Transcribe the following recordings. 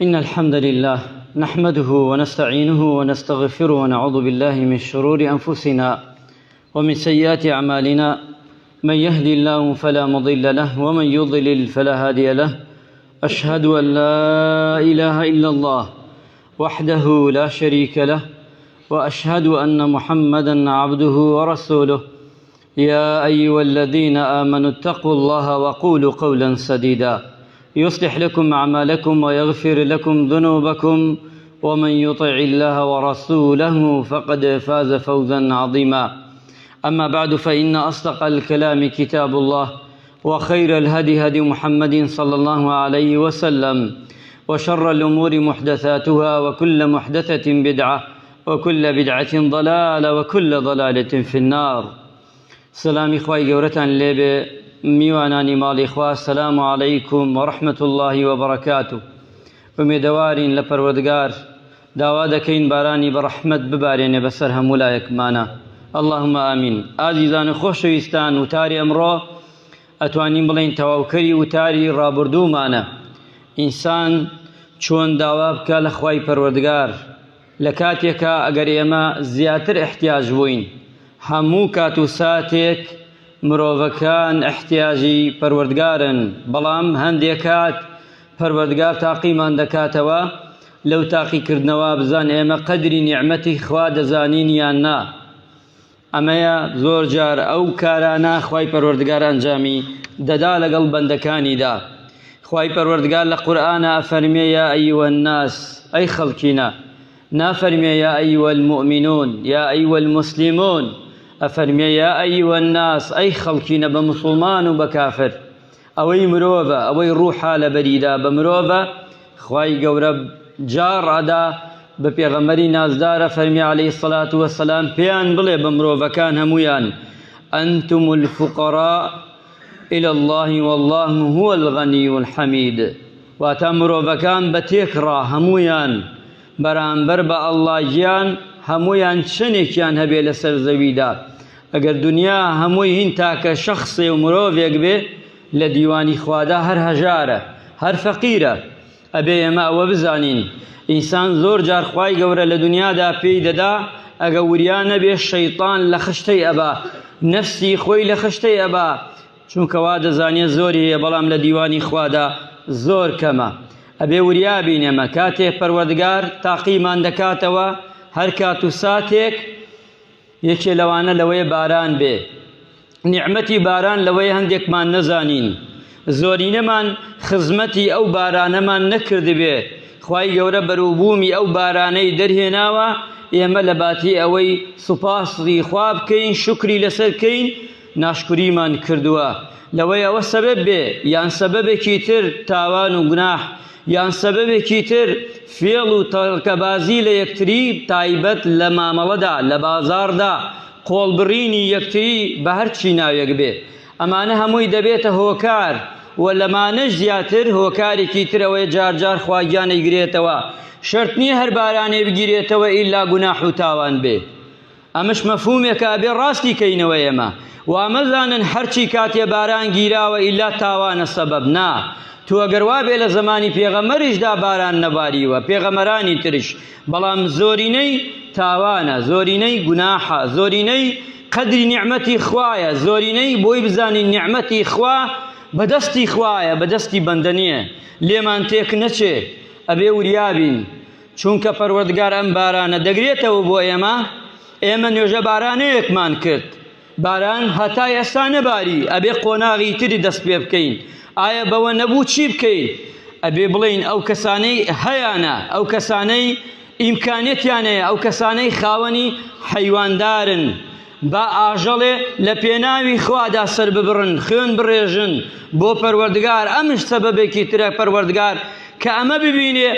إن الحمد لله نحمده ونستعينه ونستغفره ونعوذ بالله من شرور أنفسنا ومن سيئات أعمالنا من يهدي الله فلا مضل له ومن يضلل فلا هادي له أشهد أن لا إله إلا الله وحده لا شريك له وأشهد أن محمدا عبده ورسوله يا أيها الذين آمنوا اتقوا الله وقولوا قولا سديدا يصلح لكم أعمالكم ويغفر لكم ذنوبكم ومن يطع الله ورسوله فقد فاز فوزا عظيما أما بعد فإن أصدق الكلام كتاب الله وخير الهدي هدي محمد صلى الله عليه وسلم وشر الأمور محدثاتها وكل محدثة بدعة وكل بدعة ضلالة وكل ضلالة في النار سلامی خوای گەورەتان لێبێ میوانانی ماڵی خوا سلام علیکم ورحمة الله وبرکاته ئومێدەوارین لە پەروەردگار داوا دەکەین بارانی بە ڕەحمەت ببارێنێ بەسەر هەموو لایەکمانە اللهم آمین ئازیزان و خۆشەویستان وتاری ئەمڕۆ ئەتوانین بڵێین تەواوکەری وتاری ڕابردوومانە ئینسان چۆن داوا بکە لە خوای پەروەردگار لە کاتێکا ئەگەر ئێمە زیاتر ئیحتیاج بووین، هەموو کات و ساتێک مرۆڤەکان ئیحتیاجی پەروەردگارن، بەڵام هەندێ کات پەروەردگار تاقیمان دەکاتەوە، لەو تاقیکردنەوە بزان ئێمە قەدری نیعمەتی خوا دەزانین یان نا. ئەمەیە زۆر جار ئەو کارانە خوای پەروەردگار ئەنجامی دەدا لەگەڵ بەندەکانیدا خوای پەروەردگار لە قورئانا ئەفەرمێ یا ئەیوە الناس ئەی خەڵکینە نافەرمێ یا ئەیوە المؤمنون یا ئەیوە المسلمون ئەفەرمێ یا ئەیوە الناس ئەی خەڵکینە بە مسوڵمان و بە کافر ئەوەی مرۆڤە ئەوەی ڕوحە لە بەریدا بە مرۆڤە خوای گەورە جاڕ ئەدا بە پێغەمبەری نازدارە فەرمی عەلەیهی الصلاة والسلام پێیان بڵێ بە مرۆڤەکان هەموویان أنتم الفقراء إلى الله والله هو الغني الحميد واتە مرۆڤەکان بە تێکڕا هەموویان بەرامبەر بە ئەڵڵا گیان هەموویان چەنێکیان هەبێ لەسەر زەویدا ئەگەر دنیا هەمووی هین تاکە شەخسێ و مرۆڤێک بێ لە دیوانی خوادا هەر هەژارە هەر فەقیرە ئەبێ ئێمە ئەوە بزانین ئینسان زۆر جار خوای گەورە لە دنیادا پێی دەدا ئەگە وریا نەبێ شەیطان لە خشتەی ئەبا نەفسی خۆی لە خشتەی ئەبا چونکە وا دەزانێ زۆری هەیە بەڵام لە دیوانی خوادا زۆر کەمە ئەبێ وریا بین ئێمە کاتێ پەروەردگار تاقیمان دەکاتەوە هەر کات و ساتێک یەکێ لەوانە لەوەیە باران بێ نیعمەتی باران لەوەیە هەندێکمان نەزانین زۆرینەمان خزمەتی ئەو بارانەمان نەکردبێ خوای گەورە بەروبوومی ئەو بارانەی دەرهێناوە ئێمە لە باتی ئەوەی سوپاسی خوا بکەین شوکری لەسەر بکەین ناشکریمان کردووە لەوەی ئەوە سەبەب بێ یان سەبەبێکی تر تاوان و گوناح یان سەبەبێکی تر فێڵ و تەڵکەبازی لە یەکتری تایبەت لە مامەڵەدا لە بازاڕدا قۆڵبڕینی یەکتری بە هەرچی ناوێک بێ ئەمانە هەمووی دەبێتە هۆکار و لەمانەش زیاتر هۆکارێکی تر ئەوەیە جار جار خوا گیان ئەیگرێتەوە شەرت نییە هەر بارانێ بگیرێتەوە ئیلا گوناح و تاوان بێ ئەمەش مەفهومێکە ئەبێ ڕاستی کەینەوە ئێمە وامەزانن هەرچی کاتێ باران گیراوە ئیلا تاوانە سەبەب نا تو ئەگەر وابێ لە زەمانی پێغەمبەریشدا باران نەباریوە پێغەمەرانی ترش بەڵام زۆرینەی تاوانە زۆرینەی گوناحە زۆرینەی قەدری نیعمەتی خوایە زۆرینەی بۆی بزانین نیعمەتی خوا بەدەستی خوایە بەدەستی بەندە نییە لێمان تێک نەچێ ئەبێ وریابین چونکە پەروەردگار ئەم بارانە دەگرێتەوە بۆ ئێمە، ئێمە نوێژە بارانەیەکمان کرد، باران هەتا ئێستا نەباری، ئەبێ قۆناغی تری دەست پێ بکەین، ئایا بەوە نەبوو چی بکەین؟ ئەبێ بڵێین ئەو کەسانەی هەیانە، ئەو کەسانەی ئیمکانیەتیان هەیە، ئەو کەسانەی خاوەنی حەیواندارن، با ئاژەڵێ لە پێناوی خوادا سەر ببڕن، خوێن بڕێژن بۆ پەروەردگار، ئەمش سەبەبێکی ترە پەروەردگار کە ئەمە ببینێ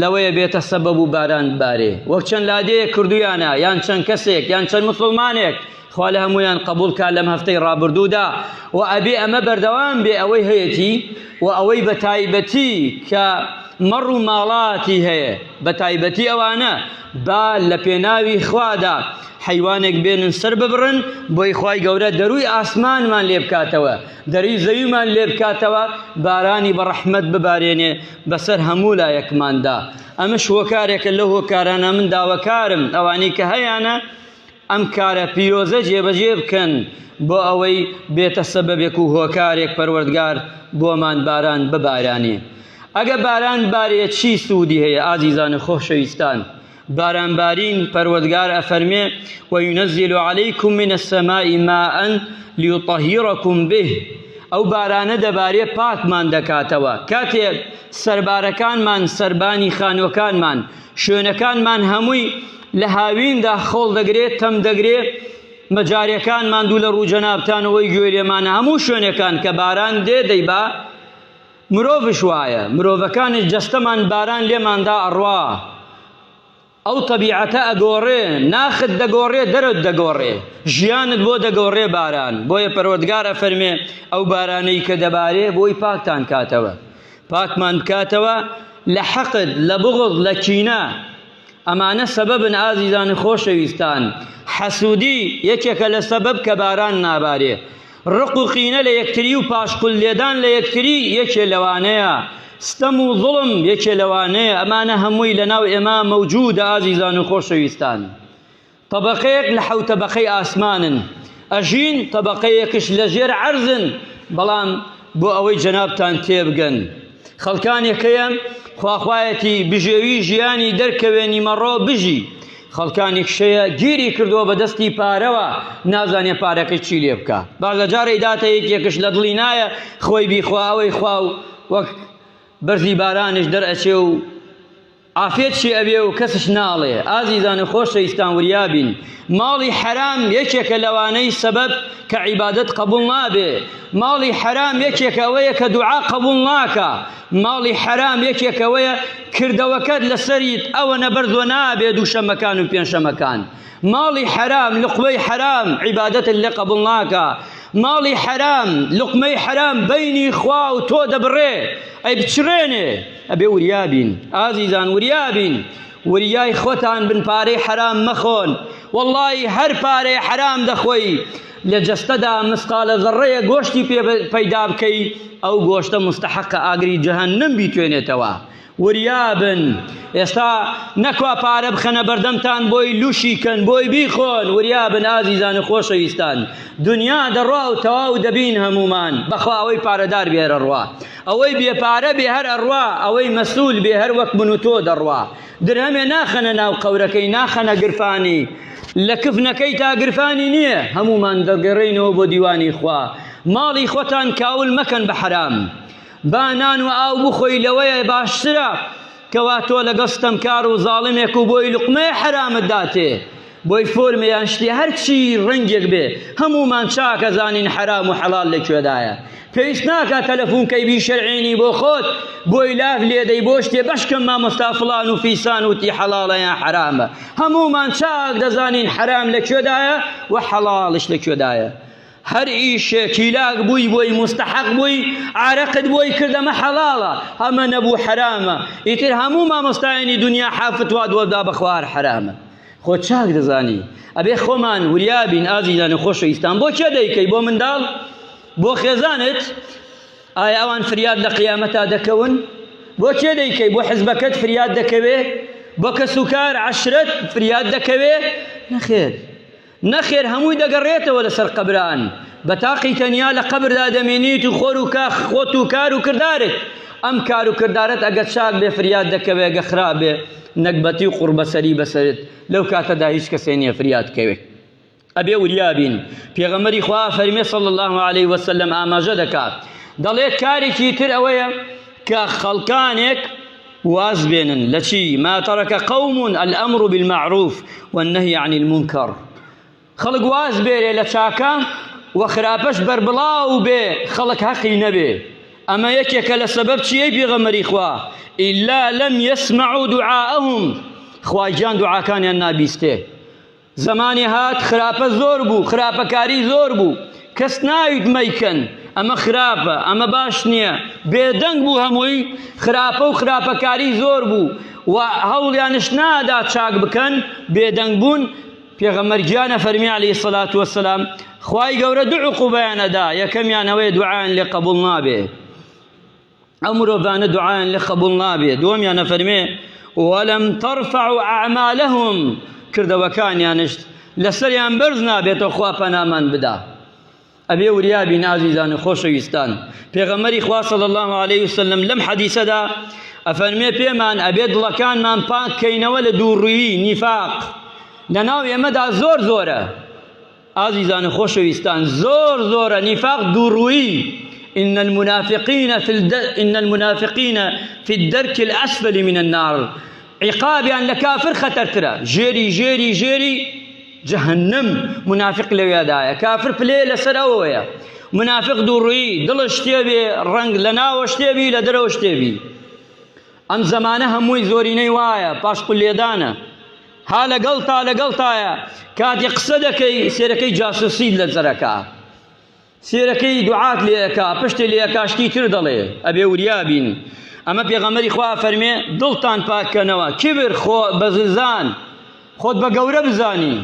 لەوەیە بێتە سەبەب و باران ببارێ وەک چەند لادێیەک کردویانە یان چەند کەسێک یان چەند موسڵمانێک خوا لە هەمویان قبوڵ کا لەم هەفتەی ڕابردوودا و ئەبێ ئەمە بەردەوام بێ ئەوەی هەیەتی و ئەوەی بە تایبەتی کە. مەڕ و ماڵاتی هەیە بە تایبەتی ئەوانە با لە پێناوی خوادا حەیوانێک بێنن سەر ببڕن بۆی خوای گەورە دەروی ئاسمانمان لێ بکاتەوە دەروی زەویمان لێ بکاتەوە بارانی بە ڕەحمەت ببارێنێ بەسەر هەموو لایەکماندا ئەمەش هۆکارێکە لەو هۆکارانە من داواکارم ئەوانەی کە هەیانە ئەم کارە پیرۆزە جێبەجێ بکەن بۆ ئەوەی بێتە سەبەبێک و هۆکارێک پەروەردگار بۆمان باران ببارانێ ئەگە باران بارێ چی سوودی هەیە ئازیزان و خۆشەویستان بارانبارین پەروەردگار ئەفەرمێ وينزل عليكم من السماء ماء ليطهركم به ئەو بارانە دەبارێ پاکمان دەکاتەوە کاتێ سەربارەکانمان سەربانی خانوەکانمان شوێنەکانمان هەمووی لە هاویندا خۆڵ دەگرێت تەم دەگرێ مەجارەکانمان دوو لە ڕوو جەنابتانەوەی گوێ لێمانە هەموو شوێنەکان کە باران دێ دەیبا مرۆڤش وایە مرۆڤەکانش جەستەمان باران لێماندا ئەڕوا ئەو تەبیعەتە ئەگۆڕێ ناخت دەگۆڕێ دەرت دەگۆڕێ ژیانت بۆ دەگۆڕێ باران بۆیە پەروەردگار ئەفەرمێ ئەو بارانەی کە دەبارێ بۆی پاکتان کاتەوە پاکمان بکاتەوە لە حەقد لە بغض لە کینە ئەمانە سەبەبن ئازیزان خۆشەویستان حەسوودی یەکێکە لە سەبەب کە باران نابارێ ڕق و قینە لە یەکتری و پاشقول لێدان لە یەکتری یەکێ لەوانەیە ستەم و زوڵم یەکێ لەوانەیە ئەمانە هەمووی لەناو ئێمە مەوجودە ئازیزان و خۆشەویستان تەبەقەیەک لە حەوت تەبەقەی ئاسمانن ئەژین تەبەقەیەکش لە ژێر عەرزن بەڵام بۆ ئەوەی جەنابتان تێبگەن خەڵکانێک هەیە خواخوایەتی بژێوی ژیانی دەرکەوێ نیمەڕۆ بژی خەڵکانێک شەیە گیری کردووە بە دەستی پارەوە نازانێ پارەکەی چی لێ بکا باش لە جارێ داتە یەکێکش لە دڵی نایە خۆی بیخوا ئەوەی خوا و وەک بەرزی بارانش دەرئەچێ و عافیەت چی ئەبێ و کەسش ناڵێ. ئازیزان و خۆشەویستان وریا بین ماڵی حەرام یەکێکە لەوانەی سەبەب کە عیبادەت قبوڵ نابێ ماڵی حەرام یەکێکە ئەوەیە کە دوعا قبوڵ ناکا ماڵی حەرام یەکێکە ئەوەیە کردەوەکەت لەسەریت ئەوەنە بەرزوە نابێ دووشەمەکان و پێنجشەمەکان ماڵی حەرام لقمەی حەرام عیبادەتت لێ قبوڵ ناکا ماڵی حەرام لقمەی حەرام بەینی خوا و تۆ دەبڕێ ئەی بچڕێنێ ئەبێ وریا بین ئازیزان وریا بین وریای خۆتان بن پارەی حەرام مەخۆن وەڵڵاهی هەر پارەی حەرام دەخۆی لە جەستەدا مسقالە زەڕەیە گۆشتی پێ پەیدا بکەی ئەو گۆشتە مستحەقە ئاگری جەهەنم بیتوێنێتەوە وریابن ئێستا نەکوا پارە بخەنە بەردەمتان بۆی لوشی کەن بۆی بیخۆن وریابن ئازیزان و خۆشەویستان دنیا دەڕوا و تەواو دەبین هەمومان بەخوا ئەوەی پارەدار بێرە ڕوا ئەوەی بێ پارە بێ هەر ئەڕوا ئەوەی مەسول بێ هەر وەک من و تۆ دەڕوا درهەمێ ناخەنە ناو قەورەکەی ناخەنە گرفانی لە کفنەکەی تا گرفانی نییە هەمومان دەگەڕێینەوە بۆ دیوانی خوا ماڵی خۆتان کاول مەکەن بە حەرام با نان و ئاو بخۆی لەوەیە باشترە کەوا تۆ لەگەڵ ستەمکار و زاڵمێک و بۆی لوقمەیە حەرامت داتێ بۆی فۆرمێ یان شتی هەرچی ڕەنگێک بێ هەموومان چاکە زانین حەرام و حەڵال لە کوێدایە پێویست ناکا تەلەفونکەی بیشەرعێنی بۆ خۆت بۆی لاف لێدەی بۆ شتێ بەشکەم مامۆستا فڵان و فیسان وتی حەڵاڵە یان حەرامە هەموومان چاک دەزانین حەرام لە کوێدایە و حەڵاڵش لە کوێدایە هەر ئیشێک هیلاک بووی بۆی مستحق بووی عارەقت بۆی کرد ئەمە حەڵاڵە ئەمە نەبوو حەرامە ئیتر هەموو مامۆستایانی دنیا حافت وات وەدا بەخوا هەر حەرامە خۆ چاک دەزانی ئەبێ خۆمان وریابین ئازیزان و خۆشەویستان بۆ کێ دەیکەی بۆ منداڵ بۆ خێزانت ئایا ئەوان فریاد لە قیامەتا دەکەون بۆ کێ دەیکەی بۆ حزبەکەت فریاد دەکەوێ بۆ کەسوکار عەشرەت فریاد دەکەوێ نەخێر نەخێر هەمووی دەگەڕێتەوە لەسەر قەبران بە تاقی تەنیا لە قەبردا دەمێنیت و خۆر و کاخ خۆت و کار و کردارت ئەم کار و کردارت ئەگەر چاک بێ فریاد دەکەوێ گە خراپ بێ نەگبەتی و قوڕبەسەری بەسەرت لەو کاتەدا هیچ کەسێ نییە فریاد کەوێ ئەبێ وریا بین پێغەمبەری خوا فەرمێ صلی الله علیه وسلم ئاماژە دەکات دەڵێت کارێکی تر ئەوەیە کە خەڵکانێک واز بێنن لە چی ما ترک قوم الامر بالمعروف والنهی عن المنکر خەڵک واز بێرێ لە چاکە و خراپەش بەربڵاو بێ خەڵک هەقی نەبێ ئەمە یەکێکە لە سەبەب چیەی پێغەمبەری خوا ئیلا لم يسمعوا دعاءهم خوا گیان دوعاکانیان نابیستێ زەمانێ هات خراپە زۆر بوو، خراپەکاری زۆر بوو، کەس ناویت مەیکەن. ئەمە خراپە، ئەمە باش نییە، بێدەنگ بوو هەمووی، خراپە و خراپەکاری زۆر بوو و هەوڵیانش نادا چاک بکەن، بێدەنگ بوون، پێغەمبەر گیان ئەفەرمێ علیە الصلوة والسلام خوای گەورە دوو عقوبەیان ئەدا، یەکەمیان ئەوەیە دوعایان لێ قبوڵ نابێ. ئەو مرۆڤانە دوعایان لێ قبوڵ نابێ دووەمیان ئەفەرمێ ولم ترفع اعمالهم کردەوەکانیانشت لەسەریان بەرز نابێتەوە خوا پەنامان بدا ئەبێ وریا بین ئازیزان و خۆشەویستان پێغەمبەری خوا صلی الله علیه وسلم لەم حەدیسەدا ئەفەرمێ پێمان ئەبێ دڵەکانمان پاک کەینەوە لە دووڕوویی نیفاق لەناو ئێمەدا زۆر زۆرە ئازیزان و خۆشەویستان زۆر زۆرە نیفاق دووڕوویی إن المنافقين في الد... إن المنافقين في الدرك الأسفل من النار عقابیان لە کافر خەتەرترە ژێری ژێری ژێری جەهەنم منافق لەوێدایە کافر پلێ لەسەر ئەوەیە منافق دووڕوویی دڵ شتێ بێ ڕەنگ لە ناوە شتێ بی لە دەرەوە شتێ بی ئەم زەمانە هەمووی زۆرینەی وایە پاشقول لێدانە ها لەگەڵتا لەگەڵتایە کاتی قسە دەکەی سێرەکەی جاسوسیت لە زەرەکە سێرەکەی دوعات لێ ئەکا پشتێ لێ ئەکا شتی تر دەڵێ ئەبێ وریا بین ئەمە پێغەمبەری خوا فەرمێ دڵتان پاککەنەوە کبر خۆ بەزلزان خۆت بە گەورە بزانی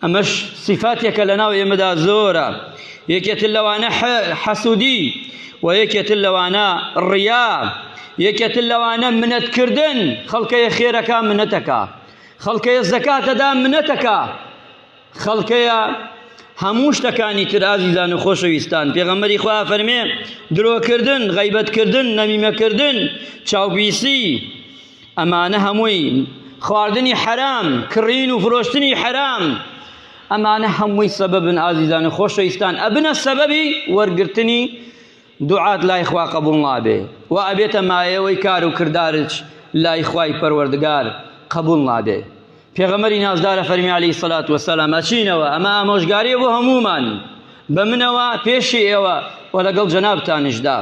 ئەمەش سیفاتێکە لەناو ئێمەدا زۆرە یەکێتر لەوانە حەسوودی و یەکێتر لەوانە ڕیا یەکێتر لەوانە منەتکردن خەڵکەیە خێرەکە منەتەکە خەڵکەیە زەکاتەدا منەتەکە خەڵکەیە هەموو شتەکانی تر ئازیزان و خۆشەویستان پێغەمبەری خوا فەرمێ درۆکردن غەیبەتکردن نەمیمەکردن چاوپیسی ئەمانە هەمووی خواردنی حەرام کڕین و فرۆشتنی حەرام ئەمانە هەمووی سەبەبن ئازیزان و خۆشەویستان ئەبنە سەبەبی وەرگرتنی دوعات لای خوا قبول نابێ و ئەبێتە مایەوەی کار و کردارت لای خوای پەروەردگار قبول نابێ پێغەمبەری نازدارە فەرمی عەلەیهی سەلات وەسەلام ئەچینەوە ئەمە ئامۆژگاریە بۆ هەموومان بە منەوە پێشی ئێوە و لەگەڵ جەنابتانیشدا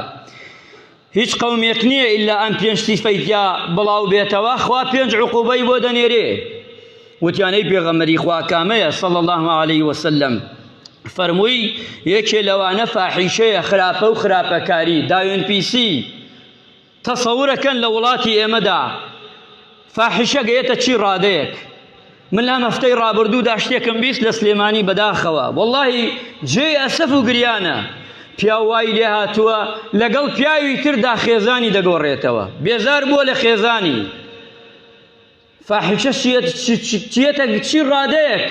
هیچ قەومێک نییە ئیلا ئەم پێنج سیفەی تیا بڵاو بێتەوە خوا پێنج عقوبەی بۆ دەنێرێ وتیان ئەی پێغەمبەری خوا کامەیە صلی الله علیه وسلم فەرمووی یەکێ لەوانە فاحیشەیە خراپە و خراپەکاری داوێن پیسی تەسەورەکەن لە وڵاتی ئێمەدا فاحیشە گەیەتە چی ڕادەیەک من لام هەفتەی ڕابردوودا شتێکم 20 لە سلێمانی بەداخەوە وەڵڵاهی جێی ئەسەف و گریانە پیاو وای لێ هاتووە لەگەڵ پیاوی تردا خێزانی دەگۆڕێتەوە بێزار بووە لە خێزانی فاحیشە چیەتە چی ڕادەیەک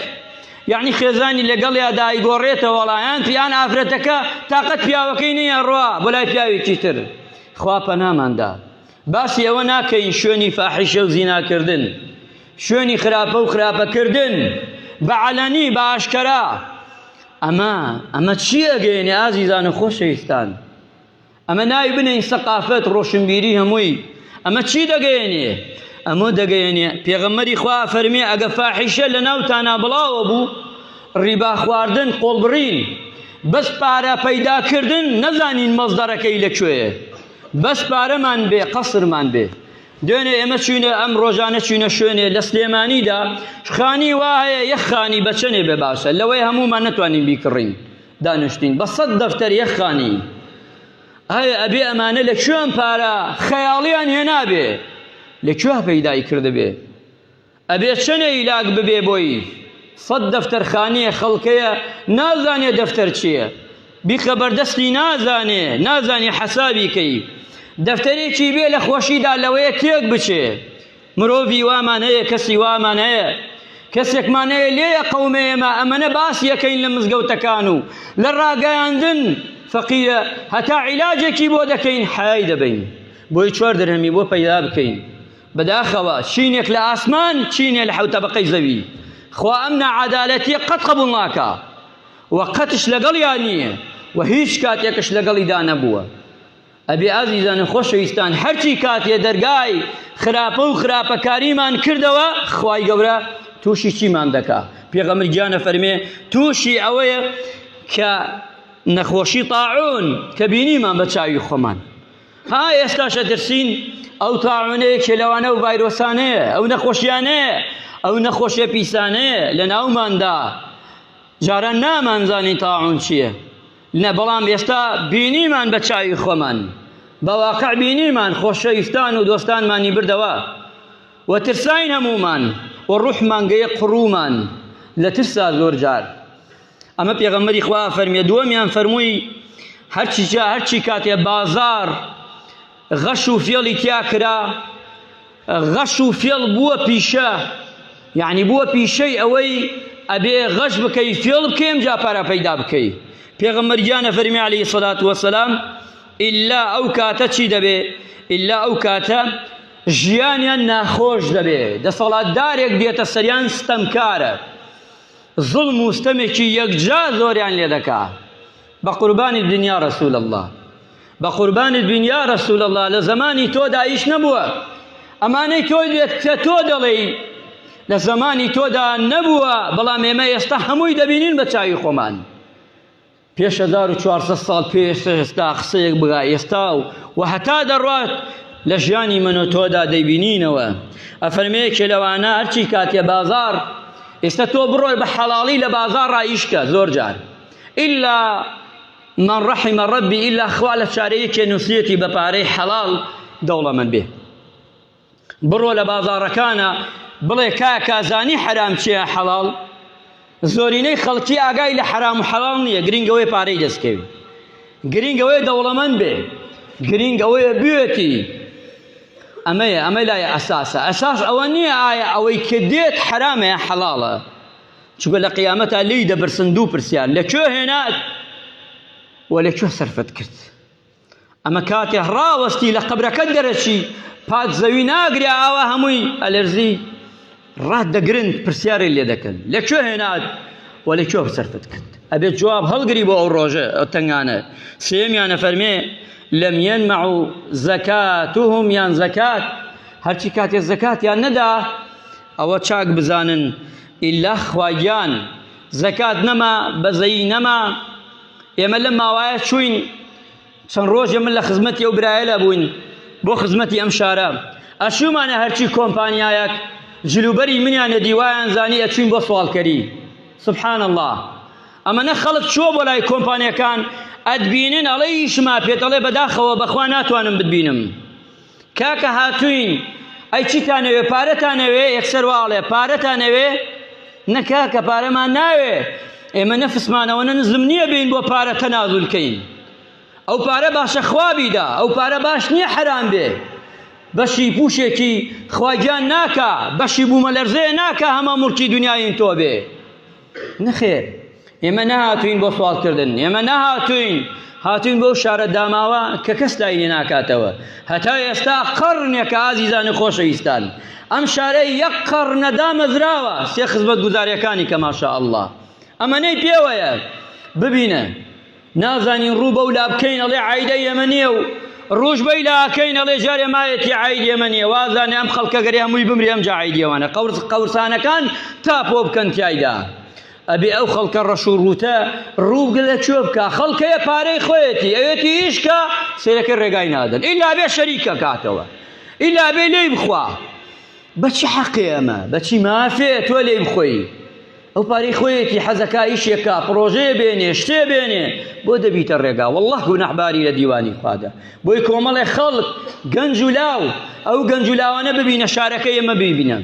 یعنی خێزانی لەگەڵیا دایگۆڕێتەوە وەڵایان یان ئافرەتەکە تاقەت پیاوەکەی نییە ڕوا بۆ لای پیاوێکی تر خوا پەناماندا باسی ئەوە ناکەین شوێنی فاحیشە و زیناکردن شوێنی خراپە و خراپەکردن بە عەلەنی بە ئاشکەرا ئەمە ئەمە چی ئەگەیەنێ ئازیزان و خۆشەویستان ئەمە ناوی بنێین سەقافەت ڕۆشنبیری هەمووی ئەمە چی دەگەیەنێ ئەمە دەگەیەنێ پێغەمبەری خوا فەرمی ئەگە فاحیشە لە ناوتانا بڵاوە بوو ڕیبا خواردن قۆڵبڕین بەس پارە پەیداکردن نەزانین مەزدەرەکەی لەکوێیە بەس پارەمان بێ قەسرمان بێ دوێنێ ئێمە چوینە ئەم ڕۆژانە چوینە شوێنێ لە سلێمانیدا خانی وا هەیە یەک خانی بە چەنێ بێ باشە لەوەی هەموومان نەتوانین بیکڕین دانیشتین بە سەد دەفتەر یەک خانی ئایا ئەبێ ئەمانە لە کوێن پارە خەیاڵیان هێنابێ لە کوێ پەیدای کردبێ ئەبێ چەنێ ئیلاک ببێ بۆی سەد دەفتەر خانیە خەڵکەیە نازانێ دەفتەر چییە بیخە بەردەستی نازانێ نازانێ حەسابی کەی دەفتەرێکی بێ لە خۆشیدا لەوەیە تێک بچێ مرۆڤی وامان هەیە کەسی وامان هەیە کەسێکمان هەیە لێیە قەومە ئێمە ئەمەنە باس یەکەین لە مزگەوتەکان و لە ڕاگەیاندن فەقیرە هەتا عیلاجێکی بۆ دەکەین حەیای دەبین بۆی چوار درهەمی بۆ پەیدا بکەین بەداخەوە چینێک لە ئاسمان چینێ لە حەوت تەبەقەی زەوی خوا ئەم ناعەدالەتیە قەت قبوڵ ناکا و قەتش لەگەڵیا نییە و هیچ کاتێکش لەگەڵیدا نەبووە ئەبێ ئازیزان و خۆشەویستان هەرچی کاتێ دەرگای خراپە و خراپەکاریمان کردەوە خوای گەورە تووشی چیمان دەکا پێغەمبەر گیانە فەرمێ تووشی ئەوەیە کە نەخۆشی تاعون کە بینیمان بە چاوی خۆمان ها ئێستاش ئەترسین ئەو تاعونە یەکێ لەوانە و ڤایرۆسانەیە ئەو نەخۆشیانەیە ئەو نەخۆشیە پیسانەیە لە ناوماندا جاران نامانزانی تاعون چییە؟ نە بەڵام ئێستا بینیمان بە چاوی خۆمان بە واقع بینیمان خۆشەویستان و دۆستانمانی بردەوە و ترساین هەموومان و ڕوحمان گەیە قڕوومان لە ترسا زۆر جار ئەمە پێغەمبەری خوا فەرمیە دووەمیان فەرمووی هەرچی جا هەرچی کاتێ بازار غەش و فێڵی تیا کرا غەش و فێڵ بووە پیشە یعنی بووە پیشەی ئەوەی ئەبێ غەش بکەی فێڵ بکەی ئەمجا پارە پەیدا بکەی پێغەمبەر گیانە فەرمی عەلەیهی سەلات وەسەلام ئیلا ئەو کاتە چی دەبێ ئیلا ئەو کاتە ژیانیان ناخۆش دەبێ دەسەڵاتدارێک دێتە سەریان ستەمکارە زوڵم و ستەمێکی یەکجار زۆریان لێ دەکا بە قوربانی بین یا رسول اللە بە قوربانت بین یا رسول اللە لە زەمانی تۆدا ئیش نەبووە ئەمانەی تۆ دێت کە تۆ دەڵێی لە زەمانی تۆدا نەبووە بەڵام ئێمە ئێستا هەمووی دەبینین بە چاوی خۆمان پێش 1400 ساڵ پێش ئێستا قسەیەک بگا ئێستا و و هەتا دەڕوات لە ژیانی من و تۆدا دەیبینینەوە ئەفەرمێ کێ لەوانە هەرچی کاتێ بازار ئێستا تۆ بڕۆی بە حەڵاڵی لە بازار ڕایشکە زۆر جار ئیلا من رحم ربی ئیلا خوا لە چارە یەکێ نووسیەتی بە پارەی حەڵاڵ دەوڵەمەند بێ بڕۆ لە بازاڕەکانە بڵێ کاکە زانی حەرام چییە حەڵاڵ زۆرینەی خەڵکی ئاگای لە حەرام و حەڵاڵ نییە گرنگ ئەوەیە پارەی دەستکەوی گرنگ ئەوەیە دەوڵەمەند بێ گرنگ ئەوەیە بوێتی ئەمەیە ئەمە لای ئەساسە ئەساس ئەوە نییە ئایا ئەوەی کە دێت حەرامە یا حەڵاڵە چونکە لە قیامەتا لێی دەپرسن دوو پرسیار لە کوێ هێنات و لە کوێ سەرفت کرد ئەمە کاتێ ڕاوەستی لە قەبرەکەت دەرەچی پات زەوی ناگرێ ئاوا هەمووی ئەلەرزی ڕات دەگرن پرسیارێ لێ دەکەن لە کوێ هێنات و لە کوێ سەرفت کرد ئەبێت جواب هەڵگری بۆ ئەو ڕۆژە ئەو تەنگانە سێمیانە فەرمێ لم ينمع زکاتهم یان زکات هەرچی کاتێ زکاتیان نەدا ئەوە چاک بزانن ئیلا خواگیان زەکات نەما بەزەیی نەما ئێمە لەم ماوایە چوین چەند ڕۆژێ من لە خزمەتی ئەو برایەلا بووین بۆ خزمەتی ئەم شارە ئەچوومانە هەرچی کۆمپانیایەک جلوبەری منیان نەدی وایان زانی ئەچوین بۆ سواڵکەری سبحان الله ئەمەنە خەڵک چووە بۆ لای کۆمپانیەکان ئەتبینن ئەڵێ ئیشما پێت ئەڵێ بەداخەوە بەخوا ناتوانم بتبینم کاکە هاتوین ئەی چیتانەوێ پارەتانەوێ یەکسەر واڵێ پارەتانەوێ نە کاکە پارەمان ناوێ ئێمە نەفسمانەوە نە نزم نییە بین بۆ پارە تەنازول کەین ئەو پارە باشە خوا بیدا ئەو پارە باش نییە حەرام بێ بەشی پوشێکی خواگیان ناکا بەشی بوومەلەرزەیە ناکا هەما موڵکی دنیاین تۆ بێ نەخێر ئێمە نەهاتوین بۆ سواڵکردن ئێمە نەهاتوین هاتوین بۆ شارە داماوە کە کەس لای لێ ناکاتەوە هەتا ئێستا قەڕنێکە ئازیزان و خۆشەویستان ئەم شارە یەک قەڕنە دامەزراوە سێ خزمەت گوزاریەکانی کە ماشاء الله ئەمەنەی پێوەیە ببینە نازانین ڕوو بەو لا بکەین ئەڵێ عایدە ئێمە نییە و ڕووش بەی لاکەین ئەڵێ جارێ مایەتی عاید ئێمە نییە وازانێ ئەم خەڵکە گەرێ هەمووی بمرێ ئەمجا عاید ئێوانە قەورس قەورسانەکان تاپۆ بکەن تیایدا ئەبێ ئەو خەڵکە ڕەش و ڕووتە ڕوو لە کوێ بکا خەڵکەیە پارەی خۆیەتی ئەوێتی ئیشکا سەیرەکەی ڕێگای نادەن ئیلا بێ شەریکە کاتەوە ئیلا بێ لێی بخوا بە چی حەقێ ئەمە بە چی مافێ تۆ لێی بخۆی ئەو پارەی خۆیەتی حەزەکا ئیشێکا پڕۆژەیە بێنێ شتێ بێنێ بۆ دەبیتە ڕێگا والله گوناحباری لە دیوانی خوادا بۆی کۆمەڵێ خەڵک گەنج و لاو ئەو گەنج و لاوانە ببینە شارەکە ئێمە ببینە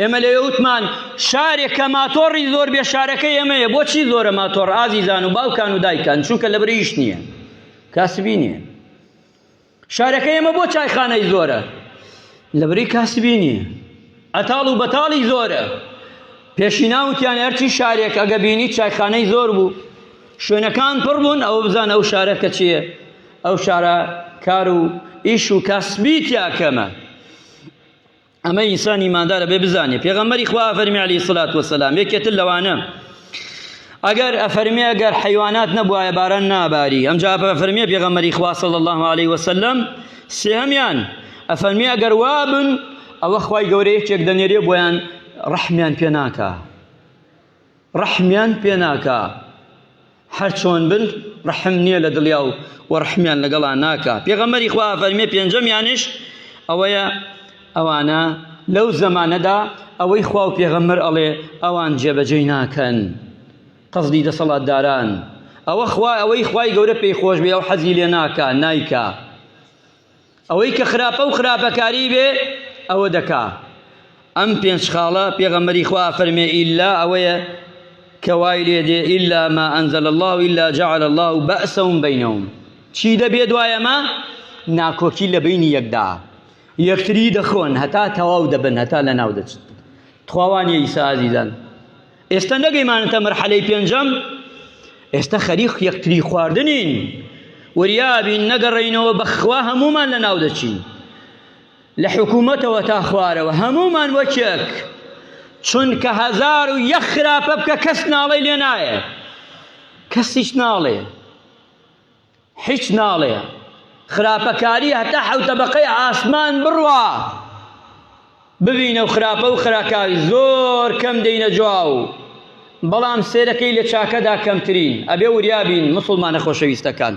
ئێمە لەوێ وتمان شارێک کە ماتۆڕی زۆر بێ شارەکە ئێمەیە بۆچی زۆرە ماتۆڕ ئازیزان و باوکان و دایکان چونکە لەبەر ئیش نییە کاسبی نییە شارەکەی ئێمە بۆ چایخانەی زۆرە؟ لەبری کاسبی نییە. عەتاڵ و بەتاڵی زۆرە. پێشینا وتیان هەرچی شارێک ئەگە بینی چایخانەی زۆر بوو شوێنەکان پڕ بوون ئەوە بزان ئەو شارە کە چییە ئەو شارە کار و ئیش و کاسبی تیا کەمە ئەمە ئینسان ئیماندارە بێ بزانێ پێغەمبەری خوا فەرمی عەلەیهی سڵات وەسەلام یەکێتر لەوانە ئەگەر ئەفەرمێ ئەگەر حەیوانات نەبوایە باران ناباری ئەمجا ئەفەرمێ پێغەمبەری خوا صلی الله علیه وسلم سێهەمیان ئەفەرمێ ئەگەر وابن ئەوە خوای گەورە یەکێک دەنێرێ بۆیان ڕەحمیان پێ ناکا ڕەحمیان پێ ناکا هەر چۆن بن ڕەحم نییە لە دڵیا و و ڕەحمیان لەگەڵا ناکا پێغەمبەری خوا فەرمێ پێنجەمیانش ئەوەیە ئەوانە لەو زەمانەدا ئەوەی خوا و پێغەمبەر ئەڵێ ئەوان جێبەجێی ناکەن قەزدی دەسەڵاتداران. ئەوە خوا ئەوەی خوای گەورە پێی خۆش بێ ئەو حەزی لێ ناکا نایکا ئەوەی کە خراپە و خراپەکاری بێ ئەوە دەکا ئەم پێنج خاڵە پێغەمبەری خوا فەرمێ ئیلا ئەوەیە کە وای لێ دێ ئیلا ما ئەنزل الله ئیلا جعل الله بەئسهم بینهم چی دەبێ دوای ئەمە ناکۆکی لە بینی یەکدا یەکتری دەخۆن هەتا تەواو دەبن هەتا لە ناو دەچن تخواوانیە ئیسا ئازیزان ئێستا نەگەیمانەتە مەرحەلەی پێنجەم ئێستا خەریک یەکتری خواردنین وریابین نەگەڕێینەوە بەخوا هەمومان لە ناو دەچین لە حکوومەتەوە تا خوارەوە هەمومان وەکێک چونکە 1001 خراپە بکە کەس ناڵێ لێ نایە کەس هیچ ناڵێ هیچ ناڵێ خراپەکاری هەتا حەوتەبەقەی ئاسمان بڕوا ببینە و خراپە و خراکاری زۆر کەم دێینە جواو بەڵام سێرەکەی لە چاکەدا کەمترین ئەبێ وریابین مسلمانە خۆشەویستەکان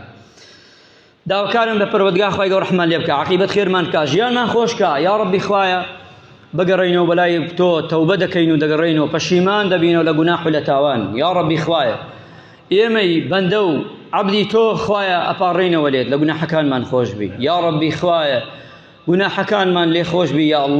داواکارم لە پەروەردگار خوای گەورە ڕەحمان لێ بکا عاقیبەت خێرمان بکا ژیانمان خۆش کا یا ڕەبی خوایە بگەڕێینەوە بەلای تۆ تەوبە دەکەین و دەگەڕێینەوە پەشیمان دەبینەوە لە گوناح و لە تاوان یا ڕەبی خوایە ئێمەی بەندە و عەبدی تۆ خوایە ئەپاڕێینەوە لێت لە گوناحەکانمان خۆش بی یا ڕەبی خوایە گوناحەکانمان لێ خۆش بی یا اللە.